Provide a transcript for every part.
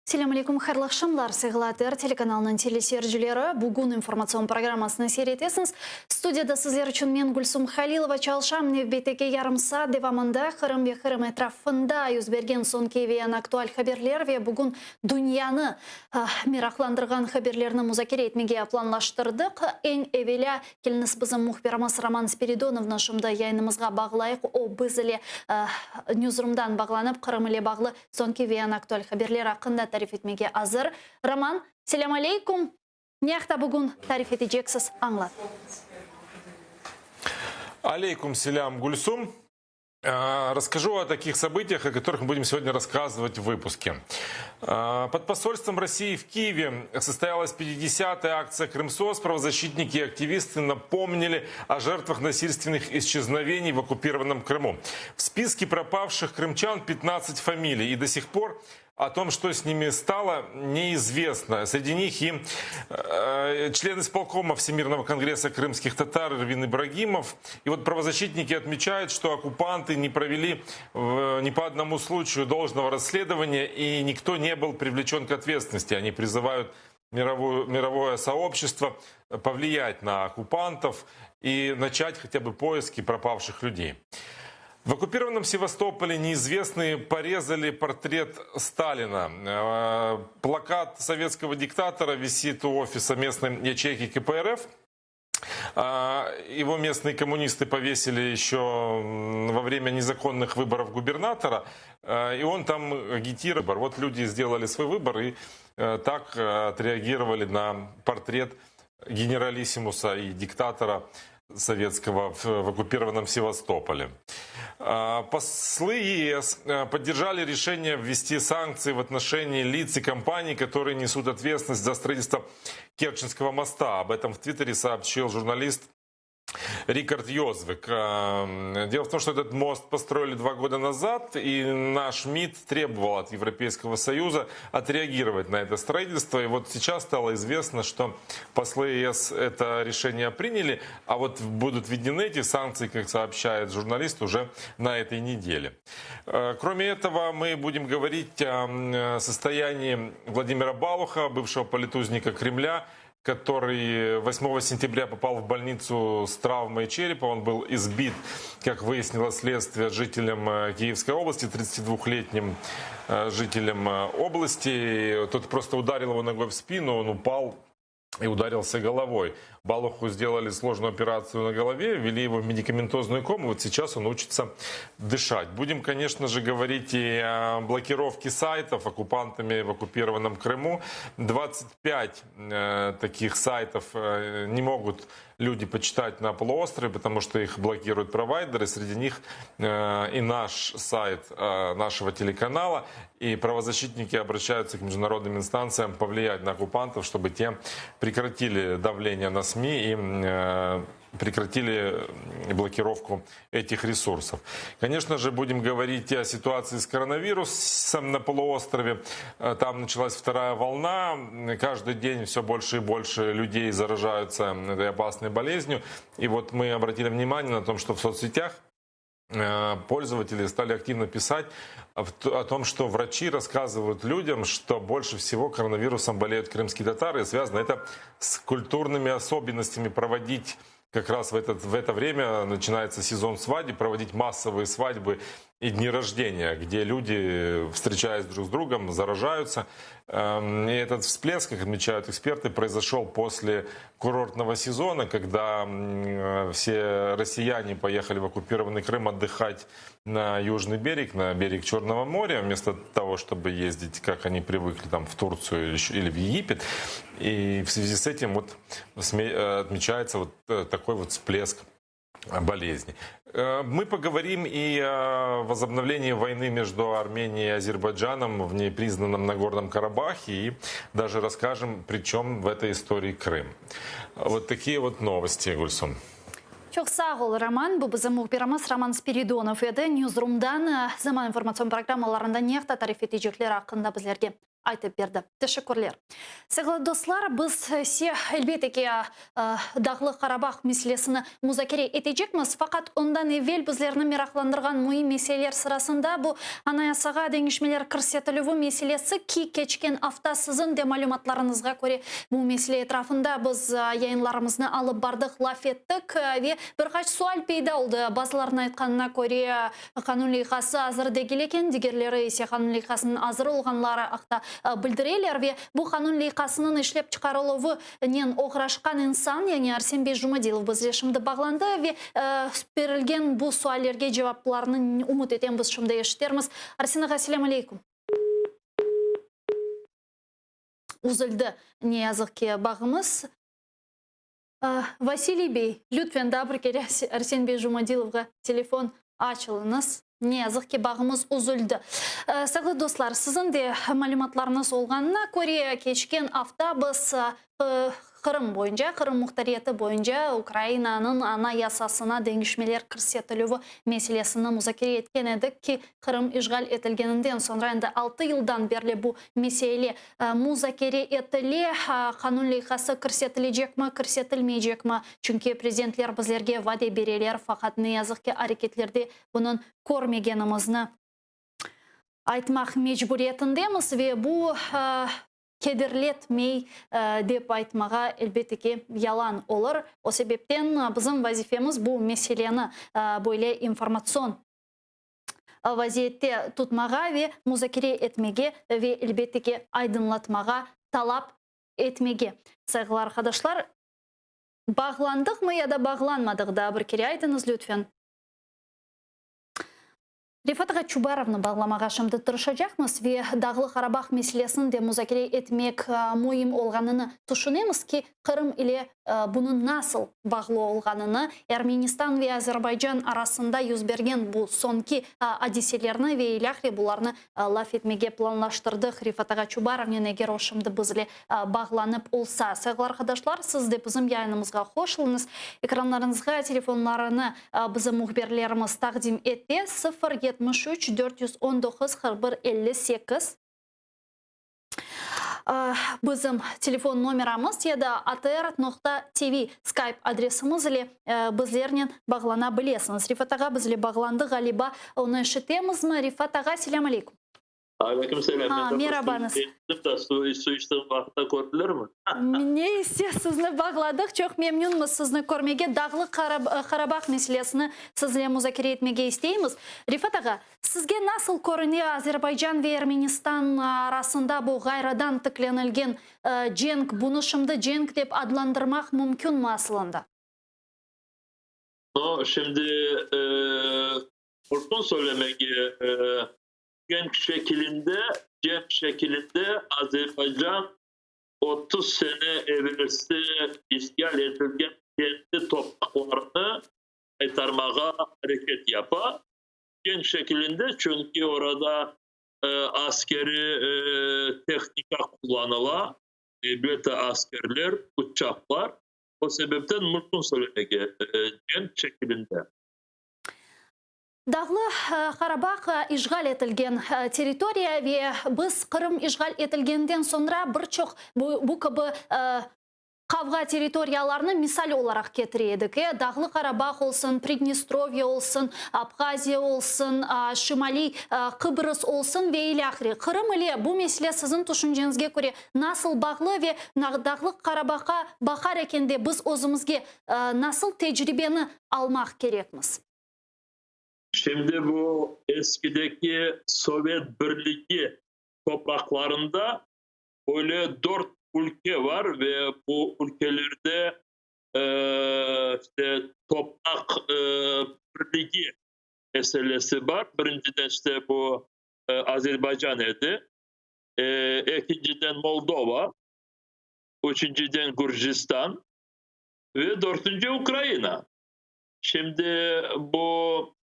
Selâm aleyküm, hayırlı aqşamlar, sayğılı ATR telekanalınıñ teleseyircileri. Bugün informatsion programmasını seyir etesiñiz. Studiyada sizler içün men, Gülsum Halilova, çalışam. Nevbetteki yarım saat devamında Qırım ve Qırım etrafında yüz bergen soñki ve eñ aktual haberler ve bugün dünyanı meraqlandırğan haberlerni muzakere etmege planlaştırdıq. Eñ evelâ, keliñiz bizim mühbirimiz Roman Spiridonovnı şimdi yayınımızğa bağlayıq. O, biz ile Newsroomdan bağlanıp, Qırım ile bağlı Soñki ve eñ aktual haberler aqqında tarif etmege azır. Roman, selâm aleyküm! Ne aqta bugün tarif eteceksiz, añlat. Aleyküm selâm, Gülsum. Расскажу о таких событиях, о которых мы будем сегодня рассказывать в выпуске. Под посольством России в Киеве состоялась 50-я акция «Крымсос». Правозащитники и активисты напомнили о жертвах насильственных исчезновений в оккупированном Крыму. В списке пропавших крымчан 15 фамилий. И до сих пор о том, что с ними стало, неизвестно. Среди них и э, член исполкома Всемирного конгресса крымских татар Эрвин Ибрагимов. И вот правозащитники отмечают, что оккупанты не провели э, ни по одному случаю должного расследования, и никто не был привлечен к ответственности. Они призывают мировую, мировое сообщество повлиять на оккупантов и начать хотя бы поиски пропавших людей. В оккупированном Севастополе неизвестные порезали портрет Сталина. Э, плакат советского диктатора висит у офиса местной ячейки КПРФ. А, его местные коммунисты повесили еще во время незаконных выборов губернатора, э, и он там агитировал. Вот люди сделали свой выбор и э, так отреагировали на портрет генералиссимуса и диктатора советского в оккупированном Севастополе. А, послы ЕС э, поддержали решение ввести санкции в отношении лиц и компаний, которые несут ответственность за строительство Керченского моста. Об этом в Твиттере сообщил журналист Рикард Йозвик. Эм, дело в том, что этот мост построили два года назад, и наш МИД требовал от Европейского Союза отреагировать на это строительство. И вот сейчас стало известно, что послы ЕС это решение приняли, а вот будут введены эти санкции, как сообщает журналист, уже на этой неделе. Э, кроме этого, мы будем говорить о состоянии Владимира Балуха, бывшего политузника Кремля, который 8 сентября попал в больницу с травмой черепа. Он был избит, как выяснило следствие, жителем э, Киевской области, 32-летним э, жителем э, области. Тот просто ударил его ногой в спину, он упал и ударился головой. Балуху сделали сложную операцию на голове, ввели его в медикаментозную кому. Вот сейчас он учится дышать. Будем, конечно же, говорить и о блокировке сайтов оккупантами в оккупированном Крыму. 25 э, таких сайтов э, не могут люди почитать на полуострове, потому что их блокируют провайдеры. Среди них э, и наш сайт э, нашего телеканала. И правозащитники обращаются к международным инстанциям повлиять на оккупантов, чтобы те прекратили давление на СМИ и э, прекратили блокировку этих ресурсов. Конечно же, будем говорить о ситуации с коронавирусом на полуострове. Э, там началась вторая волна. Каждый день все больше и больше людей заражаются этой опасной болезнью. И вот мы обратили внимание на том, что в соцсетях э, пользователи стали активно писать о том, что врачи рассказывают людям, что больше всего коронавирусом болеют крымские татары. И связано это с культурными особенностями проводить как раз в, этот, в это время начинается сезон свадеб, проводить массовые свадьбы и дни рождения, где люди, встречаясь друг с другом, заражаются. Эм, и этот всплеск, как отмечают эксперты, произошел после курортного сезона, когда э, все россияне поехали в оккупированный Крым отдыхать на южный берег, на берег Черного моря, вместо того, чтобы ездить, как они привыкли, там, в Турцию или в Египет. И в связи с этим вот э, отмечается вот э, такой вот всплеск болезни. Э, мы поговорим и о возобновлении войны между Арменией и Азербайджаном в непризнанном Нагорном Карабахе и даже расскажем, при чем в этой истории Крым. Вот такие вот новости, Гульсум. Çoq sağ ol, Roman. Bu bizim mühbirimiz Roman Spiridonov edi. Newsroom'dan Zaman informatsion programmalarında ne aqta tarif etecekler aqqında bizlerge. aytıp berdi. Teşekkürler. Sayğılı dostlar, biz ise, elbette ki, Dağlı Qarabağ meselesini muzakere etecekmiz. Faqat ondan evel bizlerni meraqlandırğan müim meseleler sırasında bu Anayasağa deñişmeler kirsetilüvi meselesi ki, keçken afta siziñ de malümatlarıñızğa köre bu mesele etrafında biz yayınlarımıznı alıp bardıq, laf ettik ve bir qaç sual peyda oldı. Bazılarınıñ aytqanına köre, Qanun leyhası azır degil eken, digerleri ise qanun leyhasınıñ azır olğanları aqta bildireler ve bu qanun leyhasınıñ işlep çıqarıluvınen oğraşqan insan, yani Arsen bey Jumadilov bizle şimdi bağlandı ve berilgen bu suallerge cevaplarnı ümüt etem biz şimdi eşitermiz. Arsen ağa, selâm aleyküm. Üzüldi, ne yazıq ki, bağımız. Vasiliy bey, lütfen daa bir kere Arsen bey Jumadilovğa telefon açılıñız. Ne yazıq ki, bağımız üzüldi. Sayğılı dostlar, siziñ de malümatlarıñız olğanına köre, keçken afta biz Qırım boyunca, Qırım muhtariyeti boyunca Ukrainanıñ Anayasasına deñişmeler kirsetilüvi meselesini muzakere etken edik ki, Qırım işğal etilgeninden soñra endi altı yıldan berli bu mesele muzakere etile, qanun leyhası kirsetilecekmi, kirsetilmeycekmi, çünki prezidentler bizlerge vade bereler, faqat ne yazıq ki, areketlerde bunıñ körmegenimizni aytmaq mecburiyetindemiz ve bu kederletmey dep aytmağa, elbette ki, yalan olur. O sebepten bizim vazifemiz bu meseleni böyle informatsion vaziyette tutmağa ve muzakere etmege ve, elbette ki, aydınlatmağa talap etmege. Sayğılı arqadaşlar, bağlandıqmı ya da bağlanmadıq, daa bir kere aytıñız, lütfen. Refat ağa Çubarovnı bağlamağa şimdi tırışacaqmız ve Dağlı Qarabağ meselesini de muzakere etmek müim olğanını tüşünemiz ki, Qırım ile bunıñ nasıl bağlı olğanını, Ermenistan ve Azerbaycan arasında yüz bergen bu soñki adiselerni ve ilâhre bularnı laf etmege planlaştırdıq Refat ağa Çubarovnen, eger o şimdi bizle bağlanıp olsa. Sayğılı arqadaşlar, siz de bizim yayınımızğa qoşulıñız. Ekranlarıñızğa telefonlarını bizim mühbirlerimiz taqdim ete, 0 73 419 41 58. Bizim telefon nomeramız ya da atr noqta tv skype adresimiz ile bizlernen bağlana bilesiñiz. Refat ağa bizle bağlandı, ğaliba, onı eşitemizmi? Refat ağa, selâm aleyküm. Aleyküm selâm. Ha, merabañız. Su, su içtiğim vaqıtta kördilermi? Ne ise sizni bağladıq, çoq memnünmiz sizni körmege. Dağlı Qarabağ meselesini sizle muzakere etmege isteymiz. Refat ağa, Sizge nasıl körüne Azerbaycan ve Ermenistan arasında bu ğayrıdan tiklenilgen cenk, bunı şimdi cenk dep adlandırmaq mümkünmi asılında? No, şimdi mümkün söylemege, cenk şekilinde, cenk şekilinde Azerbaycan 30 sene evelsi işğal etilgen kendi topraqlarını qaytarmağa areket yapa. Cenk şekilinde, çünki orada askeri tehnika qullanıla, elbette askerler, uçaqlar, o sebepten mümkün söylemege cenk şekilinde. Dağlı Qarabağ işğal etilgen territoriya ve biz Qırım işğal etilgenden soñra bir çoq bu kibi Qavğa territoriyalarını misal olaraq ketire edik, e, Dağlı Qarabağ olsun, Pridnestrovye olsun, Abhaziya olsun, Şimaliy Qıbrız olsun ve ilâhre. Qırım ile bu mesele siziñ tüşünceñizge köre nasıl bağlı ve Dağlı Qarabağqa baqar ekende biz özümizge nasıl tecribeni almaq kerekmiz? Şimdi bu eskideki Sovet Birligi topraqlarında Böyle dört ülke var ve bu ülkelerde işte topraq birligi meselesi bar. Birinciden işte bu Azerbaycan edi, ekinciden Moldova, üçünciden Gürcistan ve dörtünci Ukraina. Şimdi bu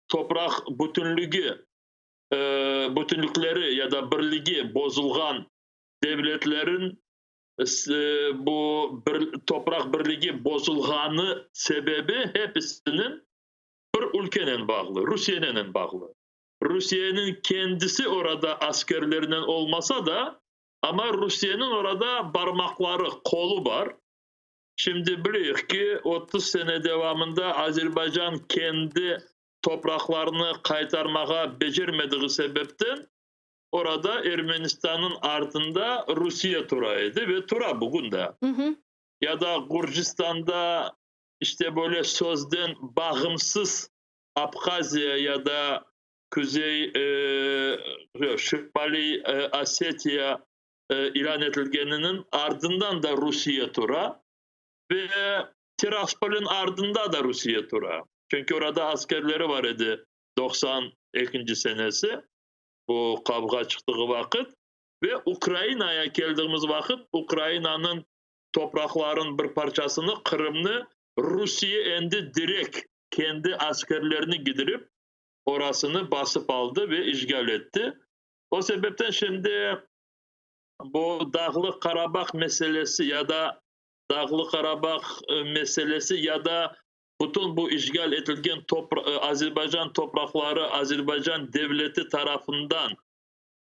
topraq bütünligi bütünlükleri ya da birligi bozulğan devletlerin bu bir topraq birligi bozulğanı sebebi hepisiniñ bir ülkenen bağlı, Rusiyenen bağlı. Rusiyeniñ kendisi orada askerlerinen olmasa da, amma Rusiyeniñ orada barmaqları, qolu bar. Şimdi bileyik ki, 30 sene devamında Azerbaycan kendi topraqlarını qaytarmağa becermediği sebepten orada Ermenistannıñ artında Rusiye tura edi ve tura bugün de. Ya da Gürcistanda işte böyle sözden bağımsız Abhaziya ya da Kuzey, Şimaliy Osetiya ilân etilgeniniñ ardından da Rusiye tura ve Tiraspolniñ ardında da Rusiye tura. Çünki orada askerleri bar edi 92-nci senesi, bu qavğa çıqtığı vaqıt. Ve Ukrainaya keldiğimiz vaqıt, Ukrainanıñ topraqlarınıñ bir parçasını, Qırımnı Rusiye endi direkt kendi askerlerini gidirip, orasını basıp aldı ve işğal etti. O sebepten şimdi bu Dağlıq Qarabağ meselesi ya da Dağlıq Qarabağ meselesi ya da bütün bu işğal etilgen Azerbaycan topraqları Azerbaycan devleti tarafından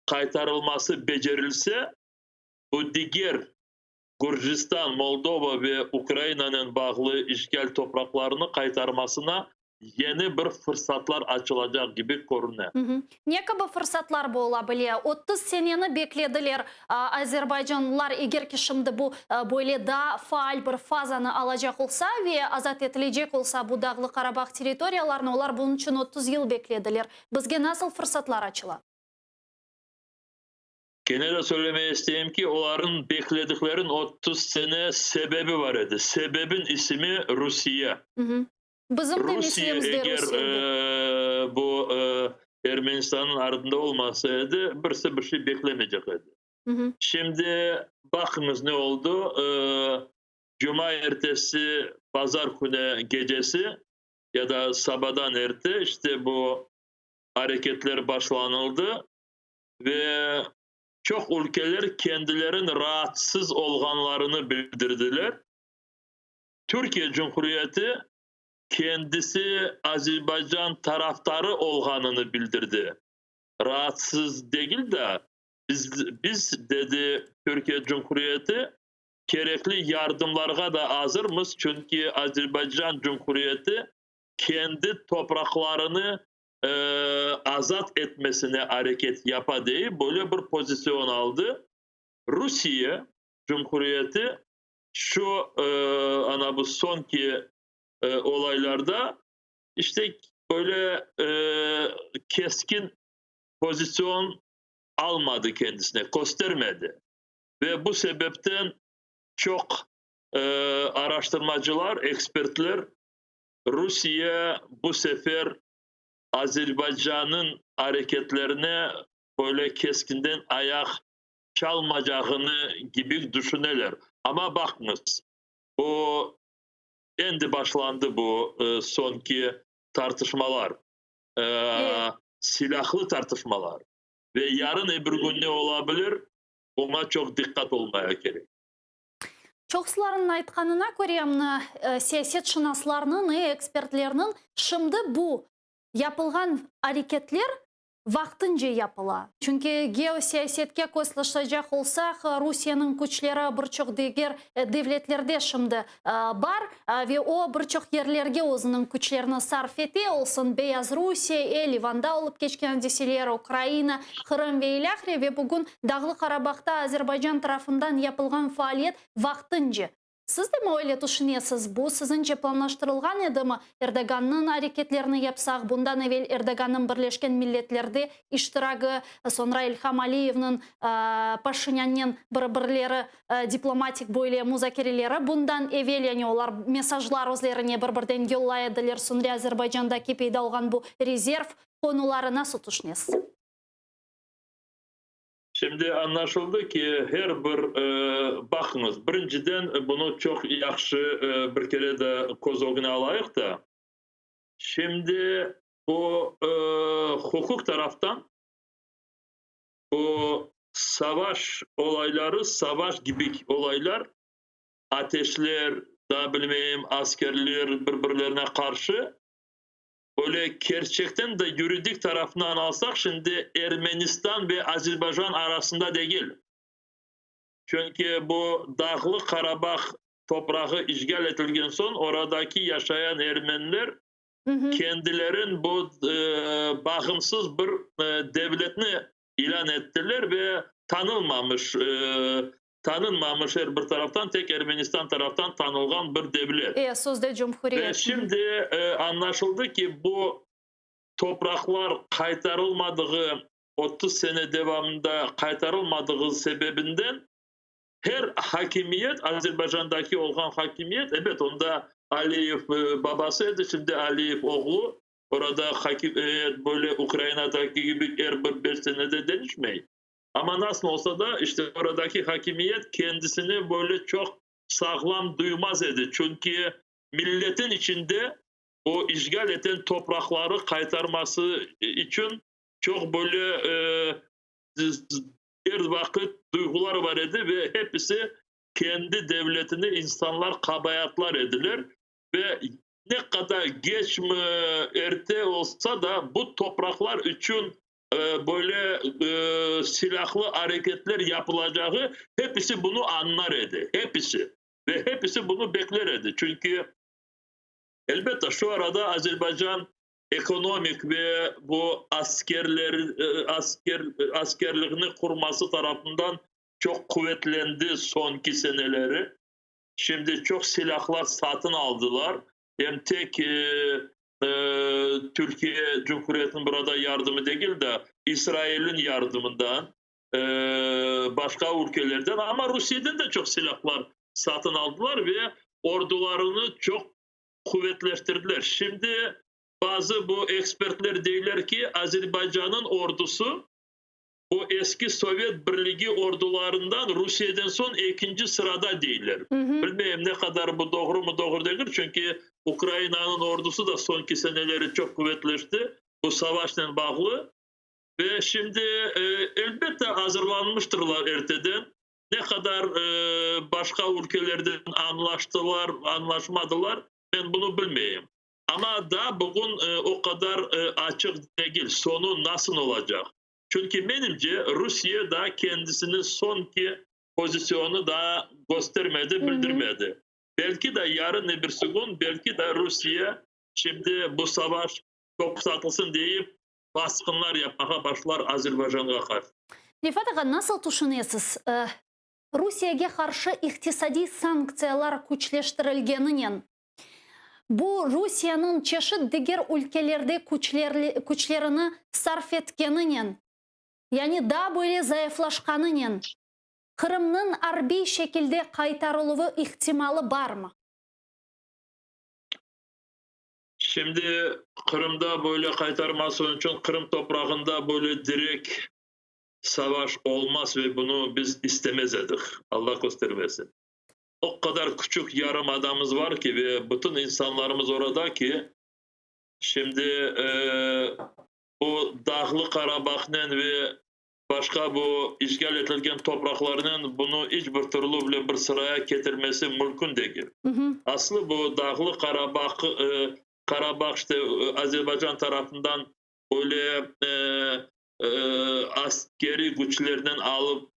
qaytarılması becerilse, bu diger Gürcistan, Moldova ve Ukrainanen bağlı işğal topraqlarını qaytarmasına yeni bir fırsatlar açılacaq kibi körüne. Ne kibi fırsatlar bu ola bile? 30 seneni beklediler azerbaycanlılar, eger ki şimdi bu böyle daa faal bir fazanı alacaq olsa ve azat etilecek olsa bu Dağlı Qarabağ territoriyalarını, olar bunıñ içün 30 yıl beklediler. Bizge nasıl fırsatlar açıla? Kene de söylemeye isteyim ki, olarnıñ beklediklerin 30 sene sebebi bar edi. Sebebin isimi Rusiye. Bizim de Rusiye meselemiz de eger Rusiye. bu Ermenistannıñ ardında olmasa edi, birisi bir şey beklemeycek edi. Şimdi baqıñız ne oldı. Cuma ertesi, pazar künü gecesi ya da sabadan erte işte bu areketler başlanıldı ve çoq ülkeler kendilerin raatsız olğanlarını bildirdiler. Türkiye Cumhuriyeti kendisi Azerbaycan taraftarı olğanını bildirdi. Raatsız degil de, biz, dedi Türkiye Cumhuriyeti, kerekli yardımlarğa da azırmız, çünki Azerbaycan Cumhuriyeti kendi topraqlarını azat etmesine areket yapa dey, böyle bir pozisyon aldı. Rusiye Cumhuriyeti şu ana bu soñki olaylarda işte böyle keskin pozisyon almadı kendisine, köstermedi. Ve bu sebepten çoq araştırmacılar, ekspertler Rusiye bu sefer Azerbaycannıñ areketlerine böyle keskinden ayaq çalmacağını kibi düşüneler. Amma baqıñız, bu endi başlandı bu soñki tartışmalar, silâhlı tartışmalar. Ve yarın ebir kün ne ola bilir, buña çoq diqqat olmaya kerek. Çoqsularnıñ aytqanına köre, mına, siyasetşınaslarnıñ, ekspertlerniñ, şimdi bu yapılğan areketler vaqtınca yapıla. Çünki geosiyasetke köz taşlaycaq olsaq, Rusiyeniñ küçleri bir çoq diger devletlerde şimdi bar ve o bir çoq yerlerge özüniñ küçlerini sarf ete, olsun Beyazrusiye, Livanda olıp keçken adiseler, Ukraina, Qırım ve ilâhre, ve bugün Dağlı Qarabağda Azerbaycan tarafından yapılğan faaliyet vaqtınca. Siz de mi öyle tüşünesiz? Bu siziñce planlaştırılğan edimi? Erdogannıñ areketlerini yapsaq, bundan evel Erdogannıñ Birleşken Milletlerde iştiragi, soñra İlham Aliyevniñ Paşinânnen bir-birleri diplomatik böyle muzakereleri, bundan evel, yani olar mesajlar özlerine bir-birden yollay ediler, soñra Azerbaycandaki peyda olğan bu rezerv qonuları nasıl tüşünesiz? Şimdi añlaşıldı ki, her bir, baqıñız, birinciden bunı çoq yahşı bir kere de köz ögüne alayıq da, şimdi bu huquq taraftan bu savaş olayları, savaş kibi olaylar, ateşler, daa bilmeyim, askerler bir-birlerine qarşı. Böyle kerçekten de yuridik tarafından alsaq, şimdi Ermenistan ve Azerbaycan arasında degil. Çünki bu Dağlı Qarabağ toprağı işğal etilgen soñ, oradaki yaşayan ermeniler kendilerin bu bağımsız bir devletni ilân ettiler ve tanılmamış, tanınmamış er bir taraftan, tek Ermenistan taraftan tanılğan bir devlet. E, sözde Ve cumhuriyet. şimdi añlaşıldı ki, bu topraqlar qaytarılmadığı, 30 sene devamında qaytarılmadığı sebebinden her hakimiyet, Azerbaycandaki olğan hakimiyet, ebet, onda Aliyev babası edi, şimdi Aliyev oğlu, orada hakimiyet böyle Ukrainadaki kibi er bir 5 senede deñişmey. Amma nasıl olsa da, işte oradaki hakimiyet kendisini böyle çoq sağlam duymaz edi. Çünki milletin içinde o işğal eten topraqları qaytarması içün çoq böyle er vaqıt duyğular bar edi ve hepisi kendi devletini insanlar qabaatlar ediler. Ve ne qadar geç mi, erte olsa da, bu topraqlar içün böyle silahlı areketler yapılacağı, hepisi bunu añlar edi. Hepisi. Ve hepisi bunu bekler edi. Çünki elbette şu arada Azerbaycan ekonomik ve bu askerler, askerligini qurması tarafından çoq quvetlendi soñki seneleri. Şimdi çoq silahlar satın aldılar. Hem tek Türkiye Cumhuriyeti'nin burada yardımı değil de İsrail'in yardımından, başqa ülkelerden, ama Rusiye'den de çoq silahlar satın aldılar ve ordularını çoq quvetleştirdiler. Şimdi bazı bu ekspertler deyler ki, Azerbaycan'ın ordusu bu eski Sovet Birligi ordularından Rusiye'den soñ ekinci sırada deyler. Bilmeyim ne qadar bu doğru mu, doğru değil, çünki Ukrainanıñ ordusu da soñki seneleri çoq quvetleşti bu savaşnen bağlı. Ve şimdi elbette azırlanmıştırlar erteden. Ne qadar başqa ülkelerden añlaştılar, añlaşmadılar, men bunı bilmeyim. Amma da bugün o qadar açıq degil, soñu nasıl olacaq. Çünki menimce Rusiye da kendisini soñki pozisyonı da göstermedi, bildirmedi. Belki de yarın öbürsü kün, belki de Rusiye şimdi bu savaş toqtatılsın deyip basqınlar yapmağa başlar Azerbaycanğa qarşı. Refat ağa, nasıl tüşünesiz? Rusiyege qarşı iqtisadiy sanktsiyalar küçleştirilgeninen, bu Rusiyeniñ çeşit diger ülkelerde küçlerini sarf etkeninen, yani daa böyle zayıflaşqanınen, Qırımnıñ arbiy şekilde qaytarıluvı ihtimalı barmı? Şimdi Qırımda böyle qaytarması içün Qırım toprağında böyle direkt savaş olmaz ve bunı biz istemez edik. Allah köstermesin. O qadar küçük yarımadamız var ki ve bütün insanlarımız orada ki, şimdi bu Dağlı Qarabağnen ve başqa bu işğal etilgen topraqlarnen bunı iç bir türlü bile bir sıraya ketirmesi mümkün degil. Aslı bu Dağlı Qarabağ, Qarabağ işte Azerbaycan tarafından böyle askeriy küçlerden alıp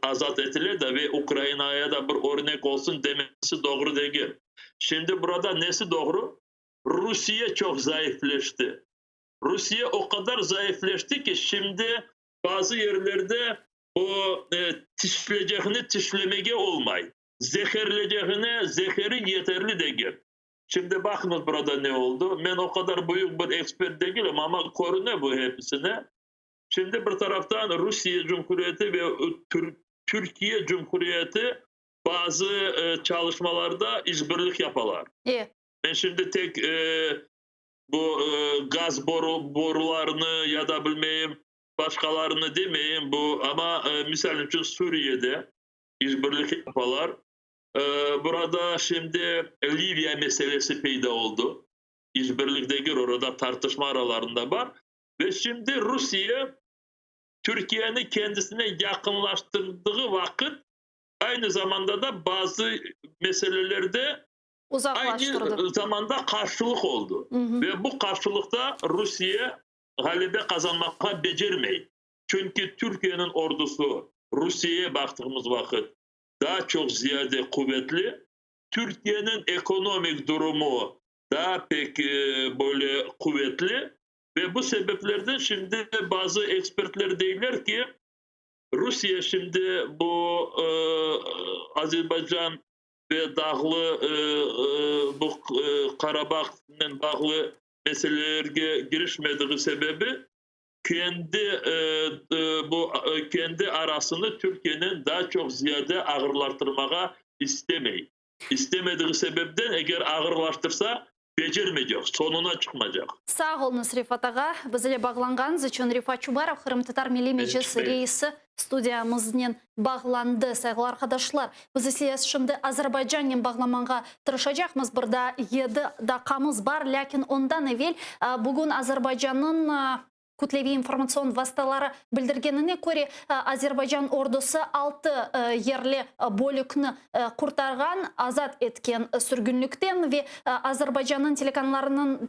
azat etile de ve Ukrainaya da bir örnek olsun demesi doğru degil. Şimdi burada nesi doğru? Rusiye çoq zayıfleşti. Rusiye o qadar zayıfleşti ki, şimdi bazı yerlerde o tişleycegini tişlemege olmay. Zeherleycegine zeheri yeterli degil. Şimdi bakınız burada ne oldu. Men o qadar büyük bir ekspert degilim, amma körüne bu hepsine. Şimdi bir taraftan Rusiye Cumhuriyeti ve Türkiye Cumhuriyeti bazı çalışmalarda işbirlik yapalar. Men şimdi tek bu gaz borularını ya da bilmeyim başqalarını demeyim bu, amma misal içün Suriye'de işbirlik yapalar. Burada şimdi Liviya meselesi peyda oldu. İşbirlik degil, orada tartışma aralarında var. Ve şimdi Rusiye Türkiye'ni kendisine yakınlaştırdığı vakit aynı zamanda da bazı meselelerde. Uzaqlaştırdı. Aynı zamanda qarşılıq oldı. Ve bu qarşılıqta Rusiye ğalebe qazanmağa becermey. Çünki Türkiyeniñ ordusı Rusiyege baqtığımız vaqıt daa çoq ziyade quvetli. Türkiyeniñ ekonomik durumu daa pek böyle quvetli. Ve bu sebeplerden şimdi bazı ekspertler deyler ki, Rusiye şimdi bu Azerbaycan ve Dağlı bu Qarabağnen bağlı meselelerge girişmediği sebebi kendi bu kendi arasını Türkiyenen daa çoq ziyade ağırlaştırmağa istemey. İstemediği sebepten eger ağırlaştırsa, becermeycek, soñuna çıqmaycaq. Sağ oluñız, Refat ağa. Biz ile bağlanğanıñız içün. Refat Çubarov, Qırımtatar Milliy Meclis reisi, studiyamıznen bağlandı. Sayğılı arqadaşlar, biz ise şimdi Azerbaycannen bağlanmağa tırışacaqmız. Bir daa 7 daqqamız bar, lâkin ondan evel bugün Azerbaycannıñ kütleviy informatsion vastaları bildirgenine köre, Azerbaycan ordusı 6 yerli bölükni qurtarğan, azat etken sürgünlikten ve Azerbaycannıñ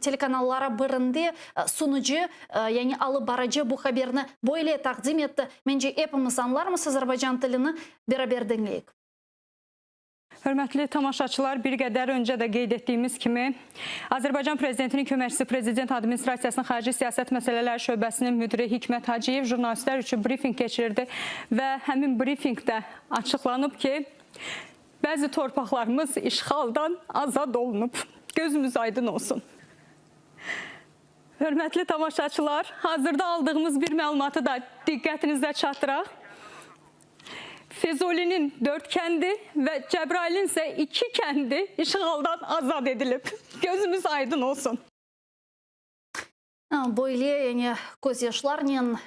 telekanalları birinde sunucı, yani alıp barıcı bu haberni böyle taqdim etti. Mence, epimiz añlarmız azerbaycan tilini, beraber diñleyik. Hörmətli tamaşaçılar, bir qədər öncə də qeyd etdiyimiz kimi, Azərbaycan Prezidentinin köməkçisi Prezident Administrasiyasının Xarici Siyasət Məsələləri Şöbəsinin müdiri Hikmət Hacıyev jurnalistlər üçün brifinq keçirdi və həmin brifinqdə açıqlanıb ki, bəzi torpaqlarımız işğaldan azad olunub. Gözümüz aydın olsun. Hörmətli tamaşaçılar, hazırda aldığımız bir məlumatı da diqqətinizə çatdıraq. Füzulinin 4 kəndi və Cəbrayılın isə 2 kəndi işğaldan azad edilib. Gözümüz aydın olsun. Böyle yani közyaşlarnen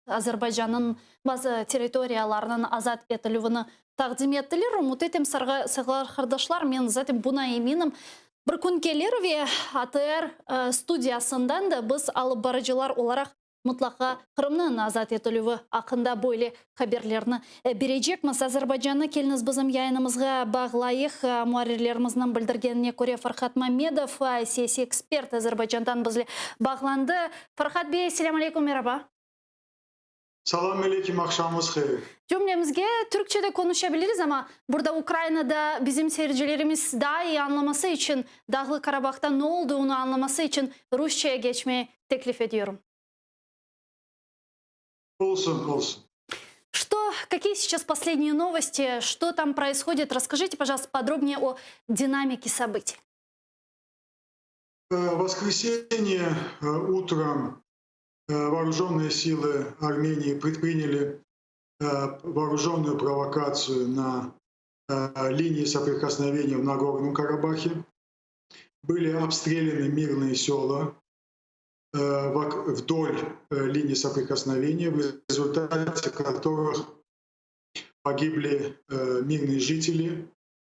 Azerbaycannıñ bazı territoriyalarınıñ azat etilüvini taqdim ettiler. Ümüt etem, sayğılı arqadaşlar, men zaten buña eminim. Bir kün kelir ve ATR studiyasından da biz alıp barıcılar olaraq mıtlaqa Qırımnıñ azat etilüvi aqqında böyle haberlerni berecekmiz. Azerbaycannı keliñiz bizim yayınımızğa bağlayıq. Muarrirlerimizniñ bildirgenine köre, Farhad Mamedov, siyasiy ekspert, Azerbaycandan bizle bağlandı. Farhad bey, selâm aleyküm, meraba. Salam aleyküm, aqşamıñız hayır. Cümlemizge türkçe de konuşabiliriz, amma burada Ukrainada bizim seyircilerimiz daa iyi añlaması içün, Dağlı Karabahta ne olduğunu añlaması içün rusçaya geçmeyi teklif ediyorum. Olsun, olsun. Какие сейчас последние новости, что там происходит? Расскажите, пожалуйста, подробнее о динамике событий. В воскресенье утром вооруженные силы Армении предприняли вооруженную провокацию на линии соприкосновения в Нагорном Карабахе. Были обстреляны мирные села вдоль линии соприкосновения, в результате которых погибли мирные жители.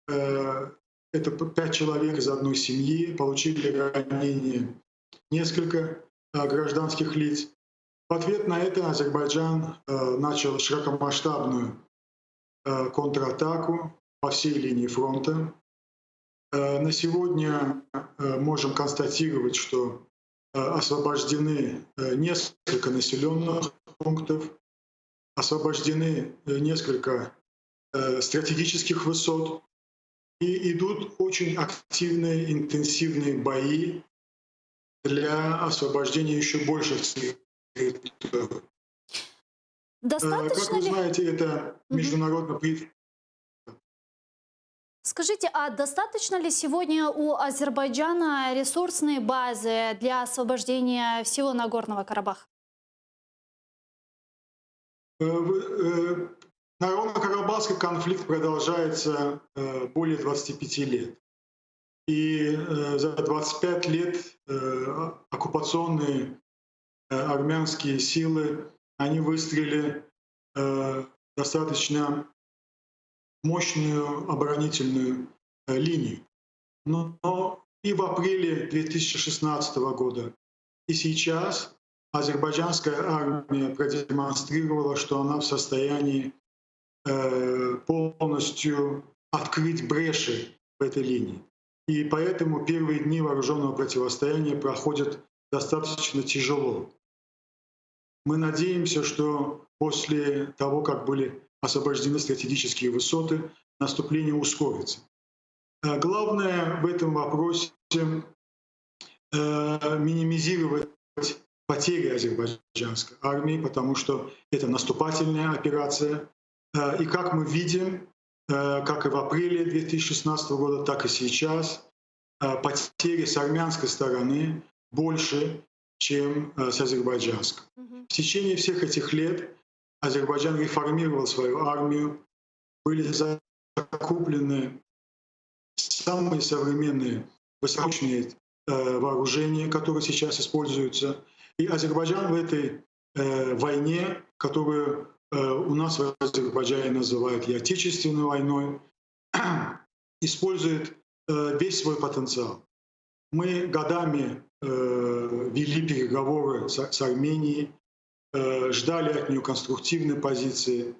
Это пять человек из одной семьи, получили ранения несколько гражданских лиц. В ответ на это Азербайджан начал широкомасштабную контратаку по всей линии фронта. На сегодня можем констатировать, что освобождены несколько населенных пунктов, освобождены несколько стратегических высот, и идут очень активные, интенсивные бои для освобождения еще больших территорий. Достаточно Как вы ли? знаете, это международно Скажите, а достаточно ли сегодня у Азербайджана ресурсной базы для освобождения всего Нагорного Карабаха? Нагорно-Карабахский конфликт продолжается более 25 лет. И за 25 лет оккупационные армянские силы, они выстроили достаточно мощную оборонительную линию. Но и в апреле 2016 года, и сейчас азербайджанская армия продемонстрировала, что она в состоянии полностью открыть бреши в этой линии. И поэтому первые дни вооруженного противостояния проходят достаточно тяжело. Мы надеемся, что после того, как были освобождены стратегические высоты, наступление ускорится. Главное в этом вопросе минимизировать потери азербайджанской армии, потому что это наступательная операция. И как мы видим, как и в апреле 2016 года, так и сейчас, потери с армянской стороны больше, чем с азербайджанской. В течение всех этих лет Азербайджан реформировал свою армию, были закуплены самые современные высокоточные вооружения, которые сейчас используются. И Азербайджан в этой войне, которую у нас в Азербайджане называют и Отечественной войной, использует весь свой потенциал. Мы годами вели переговоры с Арменией, ждали от нее конструктивной позиции.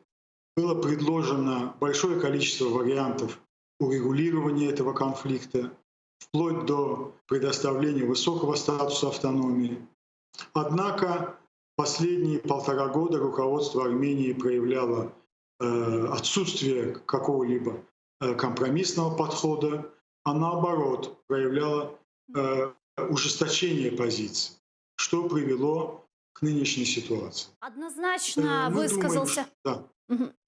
Было предложено большое количество вариантов урегулирования этого конфликта, вплоть до предоставления высокого статуса автономии. Однако последние полтора года руководство Армении проявляло отсутствие какого-либо компромиссного подхода, а наоборот проявляло ужесточение позиций, что привело к нынешней ситуации. Однозначно Мы высказался. думаем, что, да.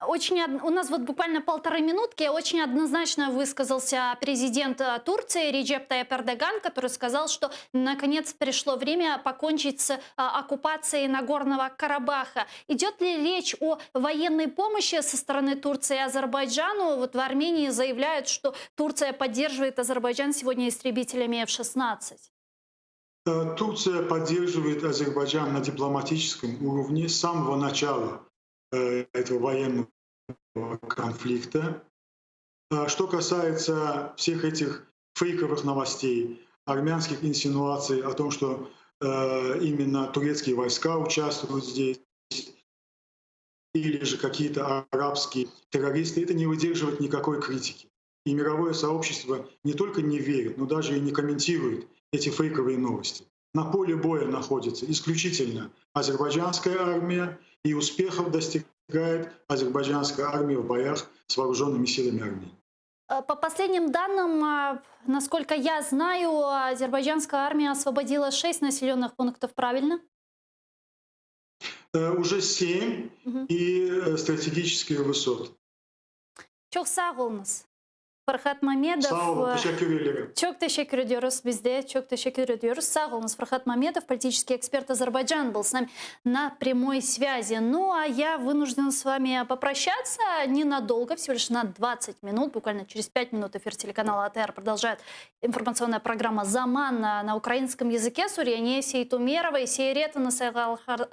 Очень, у нас вот буквально полторы минутки. Очень однозначно высказался президент Турции Реджеп Тайип Эрдоган, который сказал, что наконец пришло время покончить с оккупацией Нагорного Карабаха. Идет ли речь о военной помощи со стороны Турции Азербайджану? Вот в Армении заявляют, что Турция поддерживает Азербайджан сегодня истребителями F-16. Турция поддерживает Азербайджан на дипломатическом уровне с самого начала этого военного конфликта. Что касается всех этих фейковых новостей, армянских инсинуаций о том, что именно турецкие войска участвуют здесь, или же какие-то арабские террористы, это не выдерживает никакой критики. И мировое сообщество не только не верит, но даже и не комментирует эти фейковые новости. На поле боя находится исключительно азербайджанская армия, и успехов достигает азербайджанская армия в боях с вооруженными силами Армении. По последним данным, насколько я знаю, азербайджанская армия освободила 6 населенных пунктов, правильно? Уже 7 и стратегические высоты. Çoq sağ oluñız. Farhad Mamedov. Sağ olun, teşekkür ederim. Çoq teşekkür ediyoruz biz de, çoq teşekkür ediyoruz. Sağ oluñız. Farhad Мамедов, политический эксперт Азербайджана, был с нами на прямой связи. Ну, а я вынуждена с вами попрощаться ненадолго, всего лишь на 20 минут. Буквально через 5 минут эфир телеканала АТР продолжает информационная программа «Заман» на украинском языке. Сурьяне Сейтумерова, Seyir etiñiz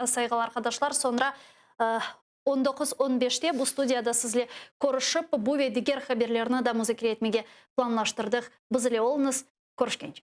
sayğılı arqadaşlar. Soñra 19.15'te bu studiyada sizle körüşip, bu ve diger haberlerni de muzakere etmege planlaştırdıq. Bizle oluñız, körüşkence.